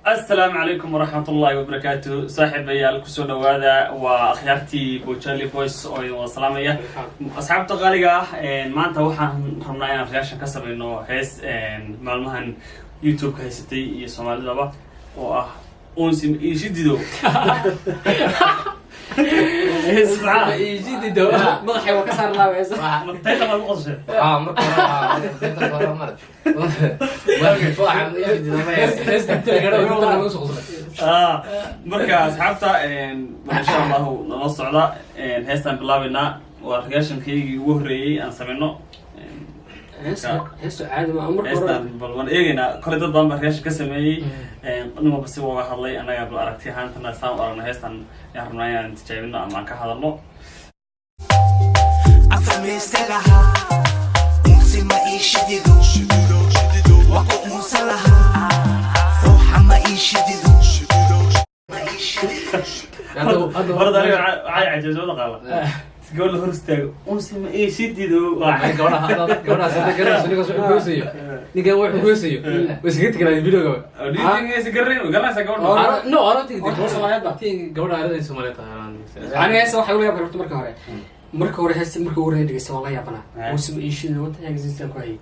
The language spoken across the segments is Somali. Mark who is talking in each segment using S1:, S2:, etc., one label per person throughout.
S1: Asalaamu calaykum waraxmat ullaahi wabarakaatu. Saaxiibayaal, kusoo dhawaada. Waa akhyaartii Bojali Voice oo idin wada salaamaya. Asxaabta qaaliga ah, maanta waxaan rabnaa inaan reaction ka sameyno hees maalmahan YouTube-ka haysatay iyo Soomaalidaba, oo ah "Unsi Ishidido".
S2: Madaxay waa ka saar lahaa heesa.
S1: Tayta baad u qosashay.
S3: Ah, marka hore waa marad.
S1: Ah, marka asxaabta, insha Allahu nala socda. Heestaan bilaabeynaa, waa reactionkaygii ugu horreeyey aan sameyno.
S2: Heestu caadi ma marka hore.
S1: Heestaan bal waan eegeynaa. Kole dad badan baa reaction ka sameeyey, nin walba si uga hadlay. Annaga bal aragti ahaantana saan u aragno heestan ayaan rabnaa inaan tijaabino ama aan ka hadalno.
S4: Afameyste lahaa, unsi ma ii shidido, waa ku unsa lahaa, fooxa ma ii shidido.
S1: Horta aniga waxay cajaysoo dhaqaala gabadh la hor istaago, "Unsi ma ii shidido."
S3: Ninkan wuxuu heesayo way iskaga teganaa videoga.
S1: Garanaysa gabadha.
S3: No, I don't think
S2: Horta Soomaaliyeed ba.
S3: Gabadha arrin Soomaaliyeed tahay.
S2: Aniga heesa waxay ula yaabay horta marka hore heesta marka hore dhegeysta waan la yaabanaa. "Unsi ma iishido", what the heck is this ku hayay,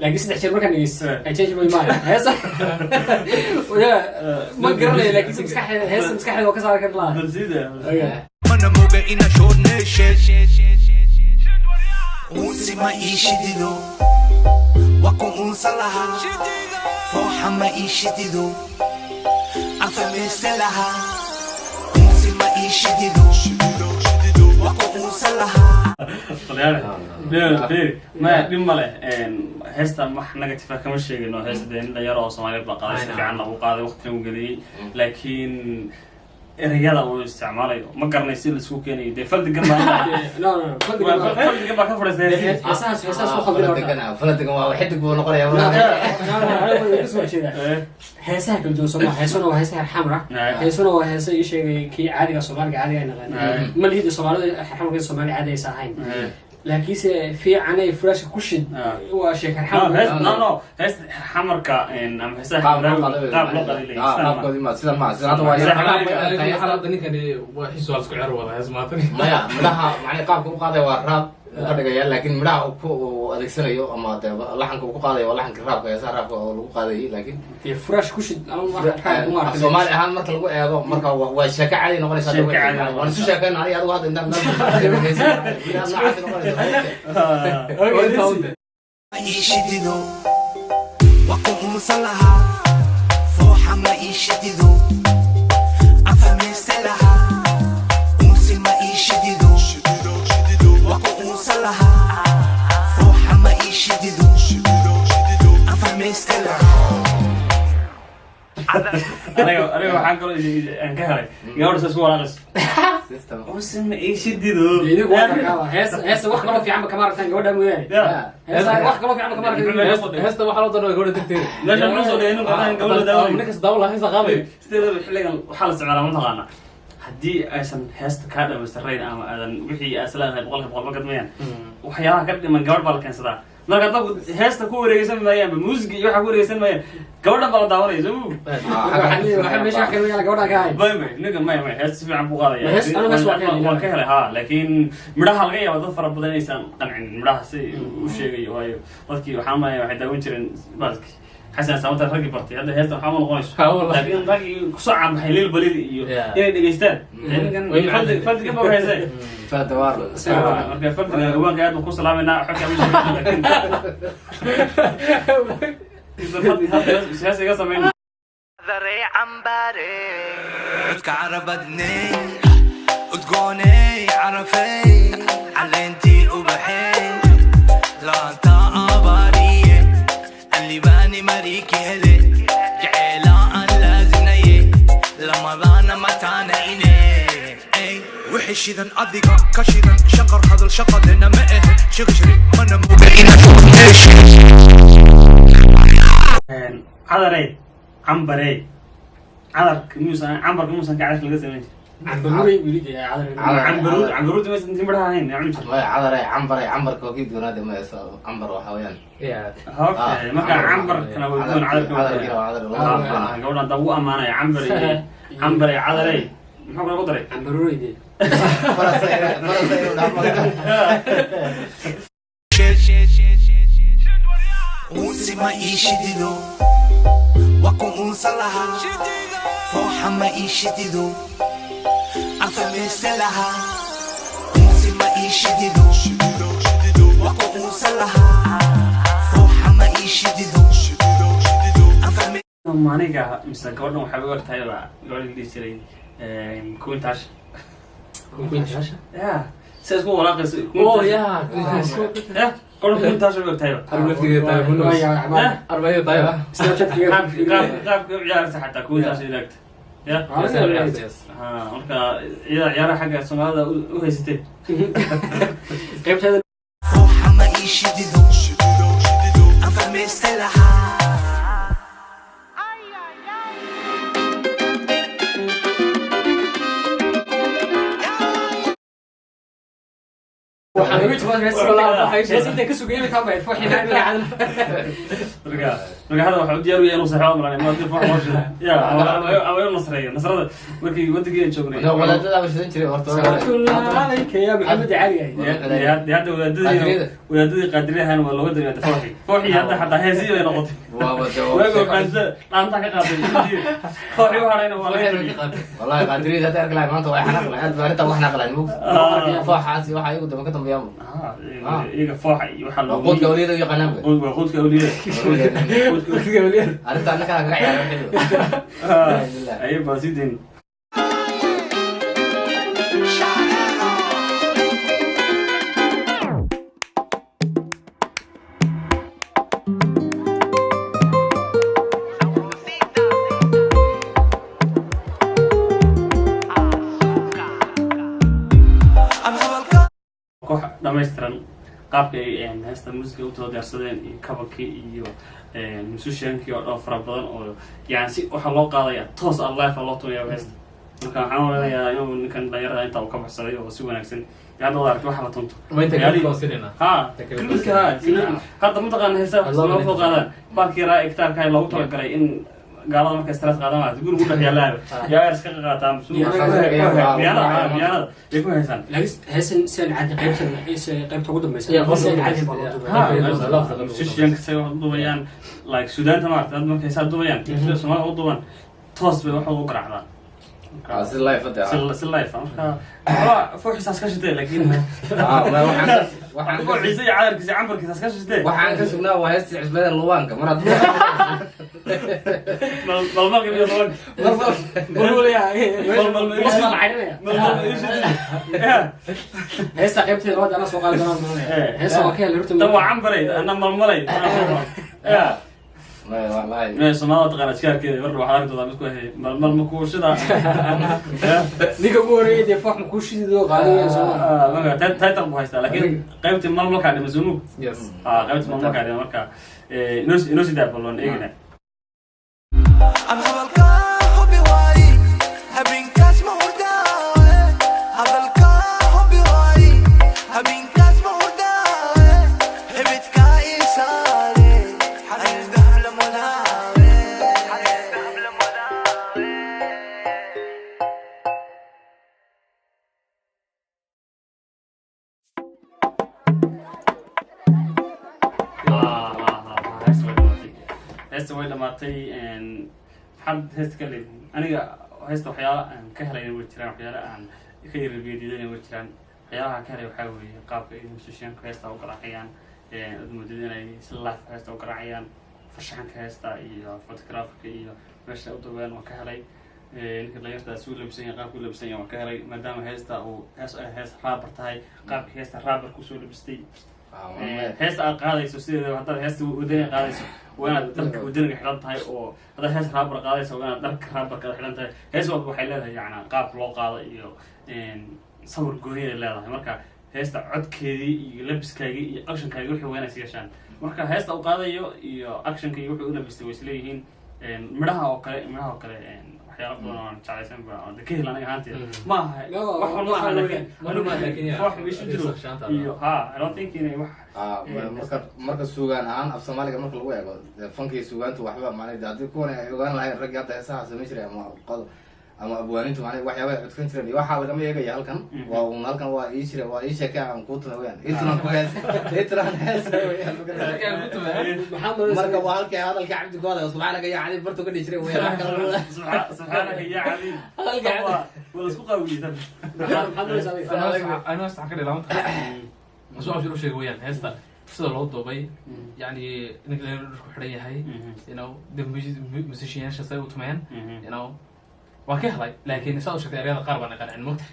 S2: laakiin 3 jeer markaan dhegeysto I change my mind. Heesa ya ma garanayo, laakiin maskaxdeeda, heesta maskaxdeeda waa ka saari kar lahaa.
S1: Balsida.
S4: Mana moga ina shoodneeshe, unsi ma ii shidido, waa ku unsa lahaa, fooxa ma ii shidido, afameyste lahaa, unsi ma ii shidido, waa ku unsa lahaa.
S1: Talyaani maya, dhib male. Heestan wax negative ah kama sheegino. Heesta dee nin dhalinyaro oo Soomaaliyeed baa qaaday, si fiican lagu qaaday, waqtina uu geliyey, laakiin ereyada uu isticmaalayo ma garanay si laisku keenayo. Dee faldigan baa
S2: No, no, no,
S1: faldigan baa ka fadhiistay heesihiisa.
S2: Heesahaas ku khaldin horta.
S3: Faladegan waa xidig buu noqonayaa.
S2: No, no, no, aniga kasoo horjeedaa. Heesaha kala duwan Soomaa, heesuna waa heesaha xamra, heesuna waa heesa ii sheegay kii caadiga Soomaaliga caadiga ay naqaan. Ma lihida Soomaalida xamrka Soomaali caadi aysa ahayn, laakiinse fiicanay furaashka ku shid waa sheekar
S1: No,
S2: xamar.
S1: Hees, no, no, hees xamarka ama heesaha
S3: qaab loo
S1: qaab
S3: qaaday.
S1: loo qaaday leeyahay.
S3: Qaabkoodii ma sidan, ma sidan hadda waa.
S5: Hadda ninkani waa xiisu waa isku cer wada hees maatan.
S3: Maya, midhaha macnii qaabka u qaaday waa raab uu ka dhigaya, laakiin midhaha uu ku uu adeegsanayo ama dee laxanka uu ku qaadayo waa laxanka raabka, heesaha raabka oo lagu qaadayay, laakiin
S2: Dee furaash ku shid ama wax kuma
S3: af
S2: arkin.
S3: Soomaali ahaan marka lagu eego, marka waa sheeko caadi noqonaysa.
S1: Sheeko caadi.
S3: Waan isu sheekayna aniga adigu hadda intaan meel noocaasi noqonaysa.
S4: Ma ii shidido, waa ku unsa lahaa, fooxa ma ii shidido, afameyste lahaa, unsi ma ii shidido, waa ku unsa lahaa, fooxa ma ii shidido, afameyste lahaa.
S1: Aniga waxaan kaloo aan ka helay gabadha sa isku walaaqayso,
S3: System.
S1: "Usma ishidido".
S2: Idinku waa arkaa heesa wax kaloo fiican ba kama aragtaan gabadha mooyaane. Heesa wax kaloo fiican ba kama aragtaan.
S5: Heesta waxaa loo daraa gabadha darteeda.
S1: Meesha muxuu soo dhigay ninku haddaan gabadha daawanayn?
S5: Ninkas daawo lahaa heesta qaadayo.
S1: Sideedaba xilligan waxaa la isticmaalaa, mataqaana, haddii aysan heesta kaa dhamaystirayn ama aadan wixii aad isleedahay 100% ma gadmayaan, waxyaalaha ka dhiman gabadh baa la keensadaa. Marka dadku heesta ku wareegeysan maayaan, muusiga iyo waxaa ku wareegeysan maayaan, gabadhan baa la daawanaya, soo ma?
S2: Waxaa meesha wax kale yaala gabadhaan ka ahayn.
S1: May, ninka may, heesta si fiican buu qaadaya.
S2: Anigu hees waan ka helay.
S1: Waan ka helay ha, laakiin midhaha laga yaaba dad fara badan inaysan qancin midhaha si uu sheegayo, waayo dadkii waxaa malaya waxay daawan jireen baalki Xasan Samata, raggii bartay. Hadda heesta waxaa ma noqonayso.
S5: Ha, wallahi.
S1: Laakiin raggii kusoo caanbaxay Lil Balil iyo inay dhegeystaan ninkan
S5: Way macaan.
S1: Faldigan baa heesay.
S3: Fadawaar.
S1: Marka faldiga haweenka aad baan ku salaamaynaa, xogka ma sheegin, laakiin hees iga samayn.
S4: Codka carabadney, udgooney, carafey, caleentii ubaxey, laanta abaariye, anlibaani mariiki hele, jeceelaa aan laazinaye, lamadaana mataanayne. Wixii shidan adiga ka shidan, shaqar hadal shaqadena ma ahe, shiqshiri mana moga ina.
S1: Cadanay Cambarey, cadarka miyuusan, cambarka miyuusan ka cadarka laga samayn jiray?
S2: Cambaruuray weli dee cadar.
S3: Cadar.
S1: Cambaruud, cambaruudda maysan intii midhaha ahayn yaa cuni jirtay.
S3: Maya, cadare, cambare, cambarka waa kii doonaade. Maya, cambar waxa weeyaan.
S1: Okay, marka cambarkana waa duwan, cadarka waa
S3: Cadarkiina
S1: duwan.
S3: waa cadar labada.
S1: Ah, gabadhan hadda ugu ammaanaya cambarey, cambarey, cadarey, muxuu kale ku daray?
S2: Cambaruuray dee.
S3: Farasa farasa inuu dhaafo.
S4: Unsi ma ii shidido, waa ku unsan lahaa. Fooxa ma ii shidido, aan samaysan lahaa. Unsi ma ii shidido, waa ku unsan lahaa. Fooxa ma ii shidido, aan samay
S1: Aniga mise gabadhan waxay u egtahay ba gabadha la dhihi jiray Queen Tash. Ya si isku walaaqayso.
S5: Oh yeah.
S1: Ya, gabadhan Queen Tash u egtahay ba. Qaabka u ciyaaraysa xataa Queen Tash ila egtay ya. Ha, marka iyada ciyaaraha xagga Soomaalida u haysatay.
S2: Qaybteeda.
S4: Fooxa ma ii shidido, aan samaysan lahaa.
S2: Waxaan uga jawaabay hees intaan ka sugayay ka baxay fooxii magacaada.
S1: Marka hadda waxaa u diyaar u yahay inuu saxo malan ma dib wax loo shido ya ama inuu nasreeyo nasrada markii wadankii aan joognay.
S3: Wadaadada ba shidan jiray horta.
S2: Salaatullah calayka ya Maxamed Cali.
S1: Dee hadda wadaadadii qaadiriyahan waa looga damiyaa fooxii. Fooxii hadda xataa heesii bay noqotay. Waagoo dhaanta dhaanta ka qaaday fooxii u hadhayna waa laga tegey.
S3: Wallahi qaadiriyada hadda arki lahay maanta waa xanaaq lahay, aad baa arrintan wax xanaaq lahay mugta. Fooxaas iyo waxa iyagu dama ka dambeeyaan.
S1: Ah, iyaga fooxa iyo waxaa
S3: waa
S1: loogu
S3: quudka awliyada u yaqaanaan ba.
S1: Waa quudka awliyada. Quudka awliyada.
S3: Arrinta annaka kaga ciyaaray.
S1: Aye, baa sii dayn.
S4: Aan hadalka
S1: Koox dhammaystiran, qaabka ay heesta muusiga u soo diyaarsadeen iyo kabankii iyo musiciankii oo dhan fara badan oo yani si waxaa loo qaadaya toos ah, live loo tumaya heesta. Marka waxaan maleynayaa inuu ninkan dhalinyarada intaa uu ka baxsaday oo si wanaagsan dee hadda wada aragtay waxa la tunto. Ha, klibka ha hadda mataqaana heesa loo soo qaadaan baalkii yaraa gitaarka loogu talagalay in gaalada markay stress qaadaan waa gurigu dhex yaallaan yaa iska qaataan piyaanada, piyaanada bay ku heesaan.
S2: Laakiin heesan sidan caadi qaybtan qaybta ugu dambeysa sidan caadi baa loo duubay.
S1: Ha, musicianka say wax u dubayaan, like Suudaanta maarata dad markay saa dubayaan, sida Soomaalida u duban, toos bay wax ugu garaacdaan. Marka
S3: Si live hadda.
S1: Si live ah. Marka waa fooxiisaas ka shitee, laakiin
S3: Waxaan
S1: fooxiisa iyo cadarkiisa iyo cambarkiisaas ka shitee.
S3: Waxaan ka sugnaa waa heestii cusbada luwaanka mar hadduu
S1: Malmalka iyo tobanka.
S2: Wasma la carinaya.
S1: Malmalka iyo shitee ya.
S2: Heesta qaybteeda labaad anaa soo qaadi doonaa maranaya. Heesta waa ka helay horta.
S1: Tan waa cambaray, ana malmalay ya.
S3: Wallahi.
S1: Mee, Soomaalida taqaana jigaarkeeda marka waxaad arki doontaa mid ku hayay malmal makuushida ya.
S2: Ninka ugu horeeyay dee foox makuu shididoo qaaday soo.
S1: Ah, marka title buu haystaa, laakiin qaybtii malmalkaa dhima soo mug. Ah, qaybtii malmalkaa dhima. Marka inoo sii daa balloon eegina.
S4: Aan hadalka hubi waaye, habeenkaas ma hurdaawe. Hadalka hubi waaye, habeenkaas ma hurdaawe. Hebedkaa ii saare, xariir dahab la madaawe. Xariir dahab la madaawe.
S1: Heesta way dhamaatay, heesta way dhamaatay. Maxaad heesta ka leedihin? Aniga heesta waxyaala aan ka helayna way jiraan, waxyaala aan ka yarbiididana way jiraan. Waxyaalaha ka helay waxaa weeye qaabka ay musicianku heesta u garaacayaan, aad moodid inay si live heesta u garaacayaan. Farshaxanka heesta iyo photographerka iyo meesha u duubeen waan ka helay. Ninka dhalinyarta si u labisan yahay, qaabka u labisan yahay waan ka helay, maadaama heesta uu hees ay hees rapper tahay, qaabka heesta rapperka usoo labistay. Heesta aad qaadayso sideedaba, haddaad heesta wadaniga qaadayso waa inaad dharka wadaniga xidhan tahay, oo haddaad hees rapper qaadayso waa inaad dharka rapperka aad xidhan tahay. Hees walba waxay leedahay yacnaa qaab loo qaado iyo sawir gooni ay leedahay. Marka heesta codkeedii iyo labiskaagii iyo actionkaagii wixii waa inay is yeeshaan. Marka heesta uu qaadayo iyo actionka iyo wuxuu u labistay way isleeyihiin. Midhaha oo kale waxyaalo badan oo aan jeclaysan ba oo de ka hel aniga ahaanteyda maaha.
S2: No,
S1: wax walba maaha, laakiin
S5: laakiin yaa-
S1: wax meesha jiro iyo ha, I don't think inay wax
S3: Ah, marka suugaan ahaan af Soomaaliga marka lagu eego, dee fanka iyo suugaantu waxba macnaa haddii kuwan ay ogaan lahayn raggii hadda heesaha samayn jiray ama qod ama abwaanintu, macnaa waxyaaba ay codkan jireen iyo waxaa lagama eegaya halkan. Waa un halkan waa ii jira, waa ii sheeke aan kuu tumay weyaan, ii tumaan ku hees, ii tumaan hees weyaan.
S2: Maxaa malaysaa?
S3: Marka waa halkii hadalkii Cabdi Gooda, subxaanaka yaa cadiim, bartu ka dhihi jiray weyaan, wax kale
S1: Subxaanaka yaa cadiim.
S3: Hadalka Cabdi.
S1: Waa la isku qaawiyey tan.
S2: Maxaa malaysaa adiga?
S5: Aniga heesta waxaan ka dhigay lama soo abshir u sheegay weyaan, heesta sida loo duubay, yani ninka ku xidhan yahay, the musicianyaasha say u tumeen, waa ka helay. Laakiin saa u sheegtay, ereyada qaar baan qancin, mogta,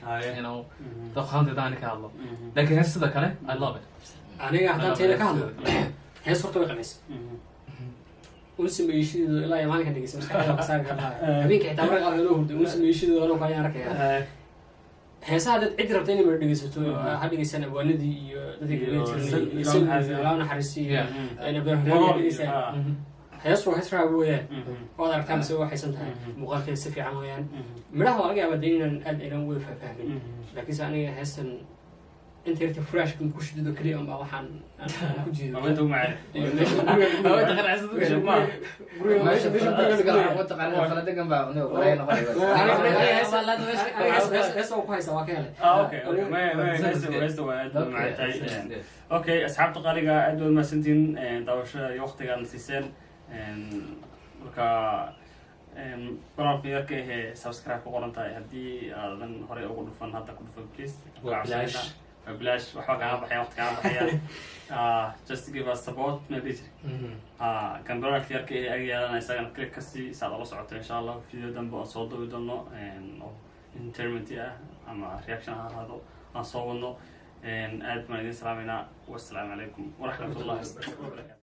S5: daqaanteeda ani ka hadlo, laakiin heesta sida kale I love it.
S2: Aniga haddaan tayda ka hadlo, hees horta way qancisa. Unsi meeshideedu ilaa iyo maalinka dhegeysa maskaxdayda ka saari kartaa. Habeenka xitaa marka qaar loo hurdo, unsi meeshideedu anoo kale arkaya. Heesaha dad cid rabta inay mara dhegeysato ha dhegeystaan, abwaanadii iyo dadkii
S1: Iyo
S2: gabeyn jirnay iyo
S1: Sal-
S2: Allahu naxariisti iyo
S1: Magool
S2: abwaan dhegeystaan. Hees waa hees rap weeyaan. Waad aragtaa mise waxaysan tahay muuqaalkeeda si fiican weeyaan. Midhaha waa laga yaabaa dee inaan aad aynan wada faahfahmin, laakiinse aniga heestan inta yarta freshka ku shidido keliya unbaa waxaan aan ku jiido.
S1: Haweenka ugu macaan.
S2: Iyo meesha guriga guriga meesha meesha guriga guriga
S3: Mataqaana faladegan baa walaya noqonaya.
S2: Aniga heesta waan ku haysaa, waa ka helay.
S1: Ah, okay, may heesta waa aad bay macaan tahay. Okay, asxaabta qaaliga, aad baad mahadsantihiin daawashada iyo waqtiga aad siiseen. Marka qoraalka yarka ahee subscribe ku qoran tahay, haddii aadan horey ugu dhufan, hadda ku dhufan please.
S5: Waa bilaash.
S1: Waa bilaash, waxba kaga baxaya, waqti kaga baxaya. Just give us support ma dhihi jiri. Gambaraalka yarka ee ag yeelana isagana click ka sii saad ula socoto insha Allah video dambe oo soo duubi doono oo entertainment ah ama reaction ha ahaado aan soo wadno. Aad baan idin salaameynaa. Wassalaamu calaykum waraxmatullahi wabarakatu.